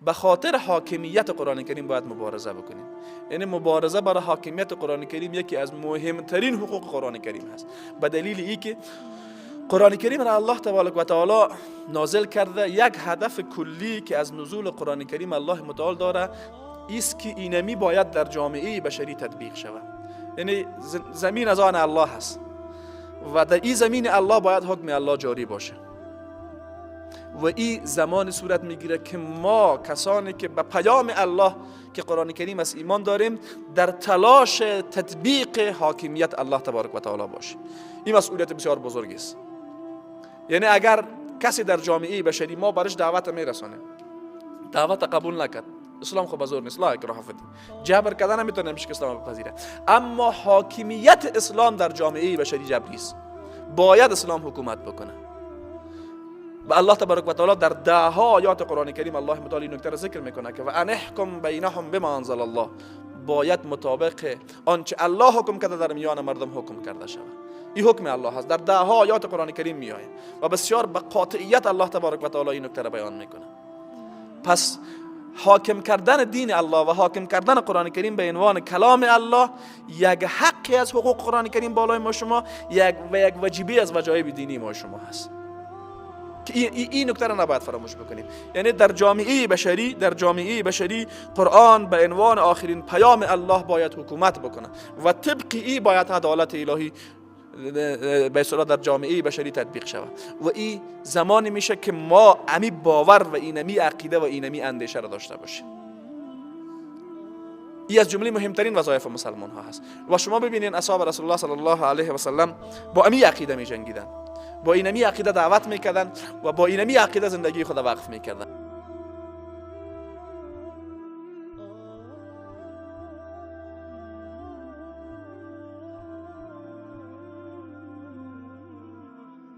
به خاطر حاکمیت قرآن کریم باید مبارزه بکنیم. یعنی مبارزه برای حاکمیت قرآن کریم یکی از مهمترین حقوق قرآن کریم هست، به دلیل ای که قرآن کریم را الله تبارک و تعالی نازل کرده. یک هدف کلی که از نزول قرآن کریم الله متعال داره است که اینمی باید در جامعه بشری تطبیق شود. یعنی زمین از آن الله هست و در این زمین الله باید حکم الله جاری باشه و این زمان صورت میگیره که ما کسانی که به پیام الله که قرآن کریم است ایمان داریم، در تلاش تطبیق حاکمیت الله تبارک و تعالی باشیم. این مسئولیت بسیار بزرگی است. یعنی اگر کسی در جامعه بشری ما برش دعوت میرسانیم، دعوت قبول نکرد، اسلام خب زور نیست، لا اکراه فی الدین، جبر کردن نمیتونه که اسلام بپذیره، اما حاکمیت اسلام در جامعه بشری جبری است. باید اسلام حکومت بکنه و الله تبارک و تعالی در ده ها آیات قرآن کریم الله متعال این نکته را ذکر میکنه که و ان احکم بینهم بما انزل الله، باید مطابق آنچه الله حکم کرده در میان مردم حکم کرده شود. این حکم الله هست، در ده ها آیات قرآن کریم میآید و بسیار به قاطعیت الله تبارک و تعالی این نکته را بیان میکنه. پس حاکم کردن دین الله و حاکم کردن قرآن کریم به عنوان کلام الله یک حقی از حقوق قرآن کریم بالای ما شما، یک و یک وجیبه از وجایب دینی ما شما هست که این نکته را نباید فراموش بکنیم. یعنی در جامعه بشری قرآن به عنوان آخرین پیام الله باید حکومت بکنه و طبق ای باید عدالت الهی به اصطلاح در جامعه بشری تطبیق شود و این زمانی میشه که ما امی باور و اینمی عقیده و اینمی اندیشه را داشته باشیم. این از جمله مهمترین وظایف مسلمان ها هست و شما ببینین اصحاب رسول الله صلی الله علیه و سلم با امی عقیده می جنگیدن، با اینمی عقیده دعوت میکردن و با اینمی عقیده زندگی خود وقف میکردن.